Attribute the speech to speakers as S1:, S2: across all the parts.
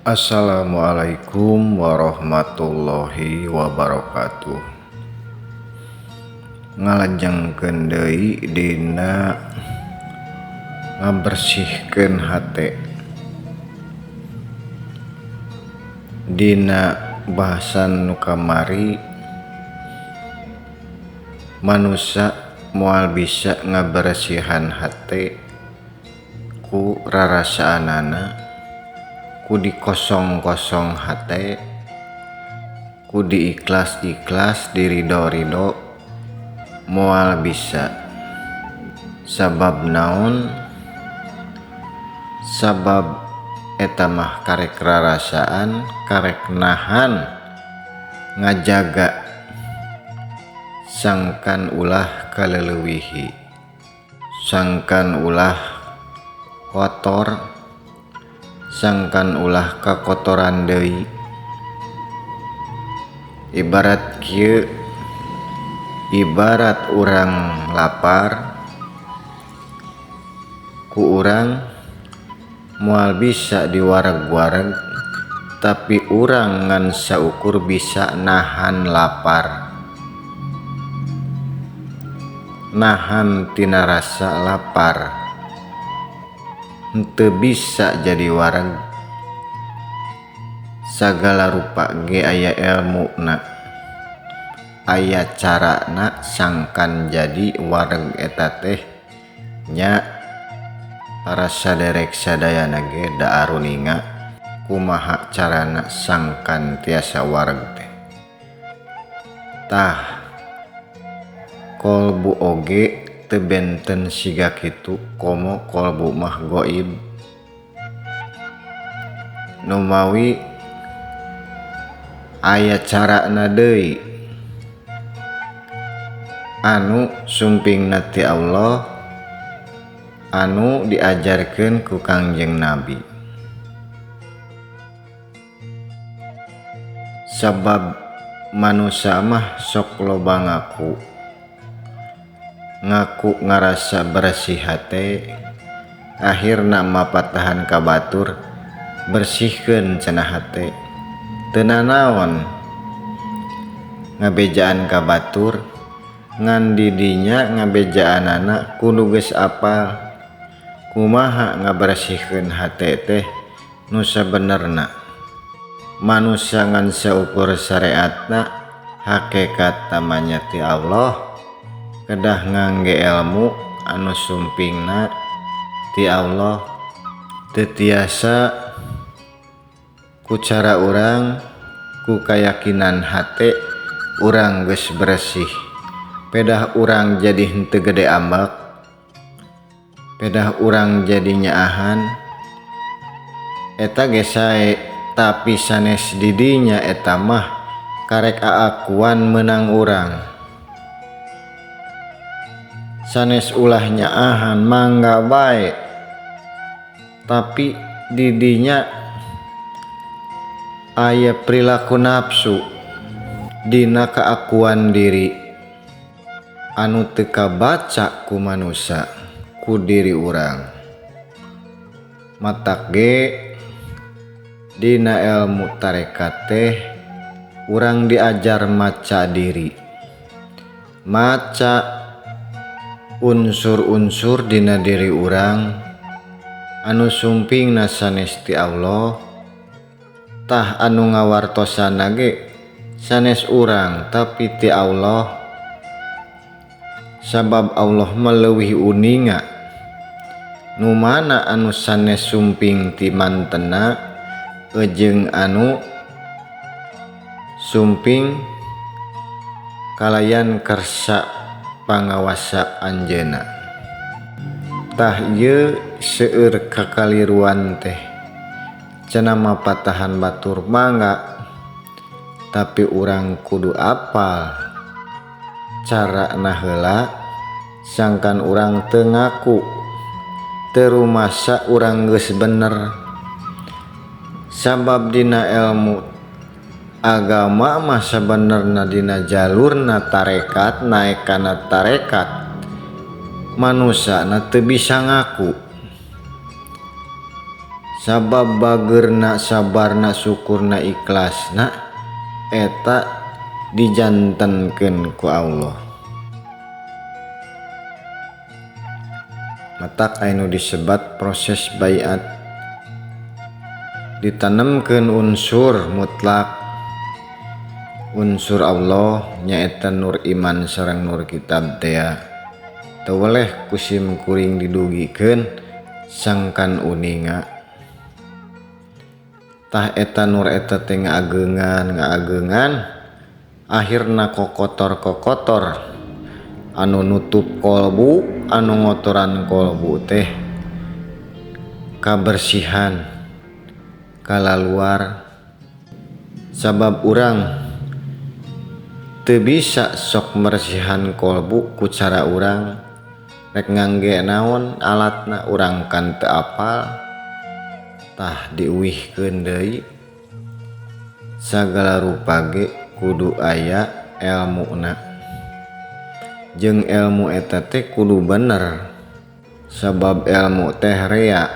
S1: Assalamualaikum warahmatullahi wabarakatuh. Ngalajengkeun deui dina ngabersihkeun hate. Dina bahasan nu kamari manusa moal bisa ngabersihan hate ku rarasaanana, ku dikosong-kosong hate, ku diikhlas-ikhlas, diridho-ridho moal bisa. Sabab naon? Sabab eta mah karek rarasaan, karek nahan, ngajaga sangkan ulah kaleleuwihi, sangkan ulah kotor, sangkan ulah kakotoran deui. Ibarat kieu, ibarat urang lapar, ku urang moal bisa diwareg-wareg, tapi urang ngan saukur bisa nahan lapar, nahan tina rasa lapar, henteu bisa jadi wareg. Sagala rupa ge aya elmuna, aya carana sangkan jadi wareg eta teh nya. Para saderek sadayana ge da aruninga kumaha carana sangkan tiasa wareg teh. Tah kolbu oge teu benten siga kitu, komo kolbu mah goib. Numawi aya carana deui anu sumpingna ti Allah, anu diajarkeun ku Kangjeng Nabi. Sabab manusa mah sok loba ngaku, ngaku ngarasa bersih hate, akhirna mapatahan ka batur, bersihkeun cenah hate. Teu nanaon ngabejaan ka batur, ngan didinya ngabejaanana kudu geus apal kumaha ngabersihkeun hate teh nu sabenerna. Manusa ngan saukur syariatna, hakekat tamanya ti Allah, kedah ngangge ilmu anu sumpingna ti Allah. Teu tiasa ku cara urang, ku kayakinan hate urang geus bersih, pedah urang jadi henteu gede ambek, pedah urang jadi nyaahan, eta ge sae. Tapi sanes didinya eta mah karek aakuan meunang urang. Sanes ulah nyaahan mangga bae, tapi didinya aya perilaku nafsu dina keakuan diri anu teu kabaca ku manusa, ku diri urang. Matak ge dina ilmu tarekat teh urang diajar maca diri, maca unsur-unsur dina diri urang anu sumpingna sanes ti Allah. Tah anu ngawartosanna ge sanes urang tapi ti Allah, sabab Allah meleuwih uninga nu mana anu sanes sumping ti mantena jeung anu sumping kalayan kersa pangawasa anjeunna. Tah ieu seueur kakaliruan teh cenah mapatahan batur mangga, tapi urang kudu apal carana heula sangkan urang teu ngaku, teu rumasa urang geus bener. Sabab dina ilmu agama mah sabenerna dina jalurna tarekat, naek kana tarekat, manusana teu bisa ngaku. Sabab bageurna, sabarna, syukurna, ikhlasna eta dijantenkeun ku Allah. Matak anu disebat proses baiat ditanemkeun unsur mutlak, unsur Allah nyaeta nur iman sareng nur kitab tea. Teu weleh ku sim kuring didugikeun sangkan uninga. Tah eta nur eta teh ngaageungan akhirna kokotor-kokotor anu nutup kolbu, anu ngotoran kolbu teh kabersihan kalaluar. Sabab urang teu bisa sok mersihan kolbu ku cara urang, rek ngangge naon alatna urang kan teu apal. Tah diuihkeun deui sagala rupa ge kudu aya elmuna, jeung elmu eta teh kudu bener. Sabab elmu teh rea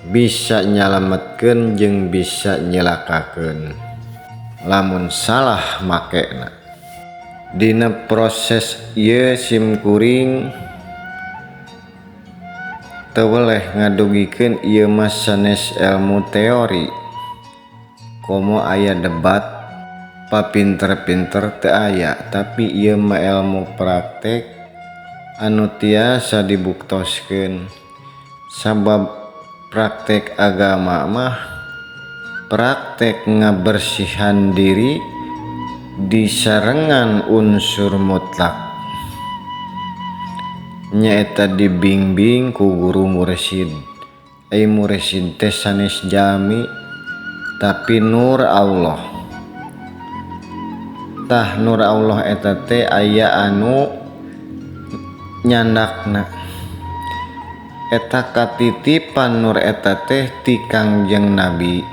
S1: bisa nyalametkeun jeung bisa nyelakakeun lamun salah makena. Dina proses ieu sim kuring teu weleh ngadugikeun ieu mah sanes elmu teori, komo aya debat papinter-pinter teu aya, tapi ieu mah elmu praktek anu tiasa dibuktoskeun. Sabab praktek agama mah praktek ngabersihan diri disarengan unsur mutlak, nyaeta dibimbing ku guru mursyid. Ai mursyid teh sanes jalmi tapi nur Allah. Tah nur Allah eta teh aya anu nyandakna, eta katitipan nur eta teh ti Kangjeng Nabi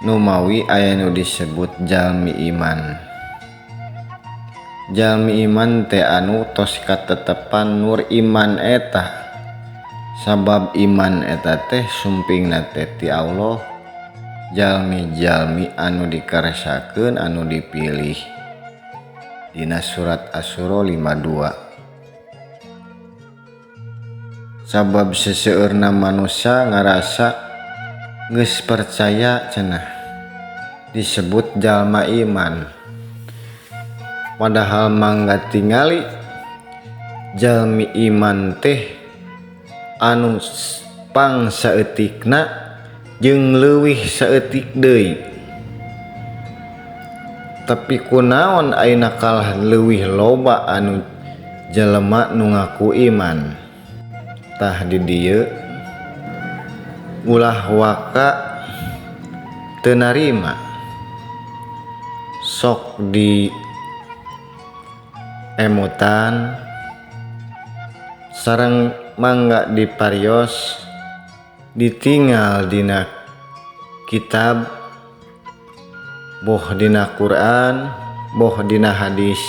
S1: numawi aya nu disebut jalmi iman. Jalmi iman teh anu tos katetepan nur iman eta. Sabab iman eta teh sumpingna teh ti Allah, jalmi-jalmi anu dikaresakeun, anu dipilih. Dina surat Asy-Syura 52. Sabab seseueurna manusia ngarasa geus percaya cenah disebut jalma iman, padahal mangga tingali jalmi iman teh anu pang saeutikna jeung leuwih saeutik deui. Tapi kunaon ayeuna kalah leuwih loba anu jelema nu ngaku iman. Tah di dieu ulah waka teu narima, sok di emutan sareng mangga diparios, ditinggal dina kitab, boh dina Quran, boh dina hadis.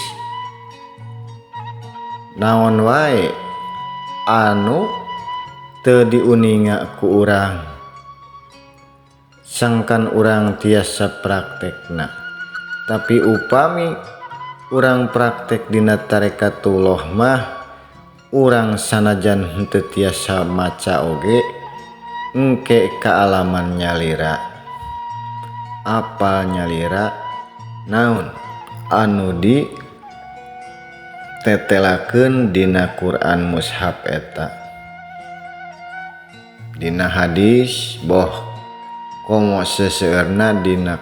S1: Naon wae anu teu diuninga ku urang, sangkan urang tiasa praktekna. Tapi upami urang praktek dina tarekatullah mah urang sanajan henteu tiasa maca oge engke kaalaman nyalira, apal nyalira naon anu di tetelakeun dina Quran mushaf eta, dina hadis, boh komo seseueurna dina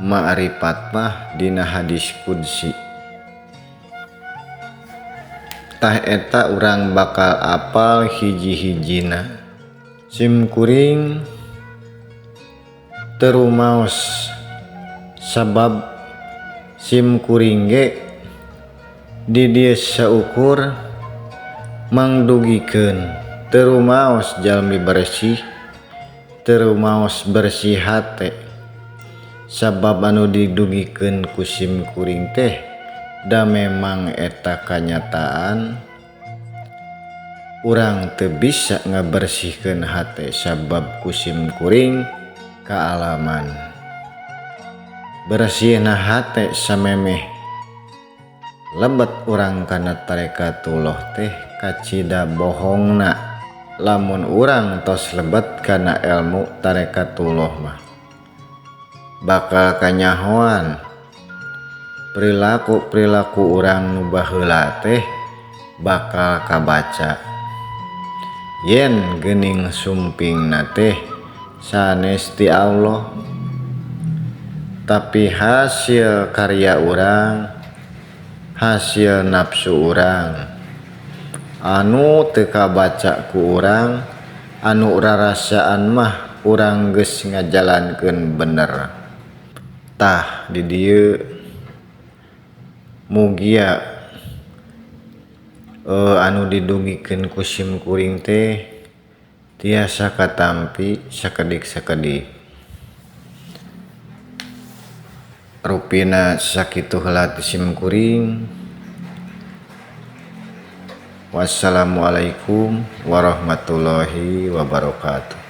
S1: ma'rifat mah dina hadis qudsi. Tah eta urang bakal apal hiji-hijina. Sim kuring teu rumaos sabab sim kuring ge di dieu saukur mangdugikeun teu rumaos jalmi bersih, teu rumaos bersih hate. Sabab anu didugikeun ku sim kuring teh da memang eta kanyataan. Urang teu bisa ngabersihkeun hate sabab ku sim kuring kaalaman. Bersihna hate samemeh lebet urang kana tarekatullah teh kacida bohongna lamun urang tos lebet kana ilmu tarekatullah mah bakal kanyahoan perilaku-perilaku urang nu baheula teh bakal kabaca yen geuning sumpingna teh sanes ti Allah, tapi hasil karya urang, hasil nafsu urang anu teu kabaca ku urang, anu rarasaan mah urang geus ngajalankeun bener. Tah di dieu mugia anu didugikeun ku sim kuring teh tiasa katampi sakedik-sakedik. Rupina sakitu heula ti sim kuring. Wassalamualaikum warahmatullahi wabarakatuh.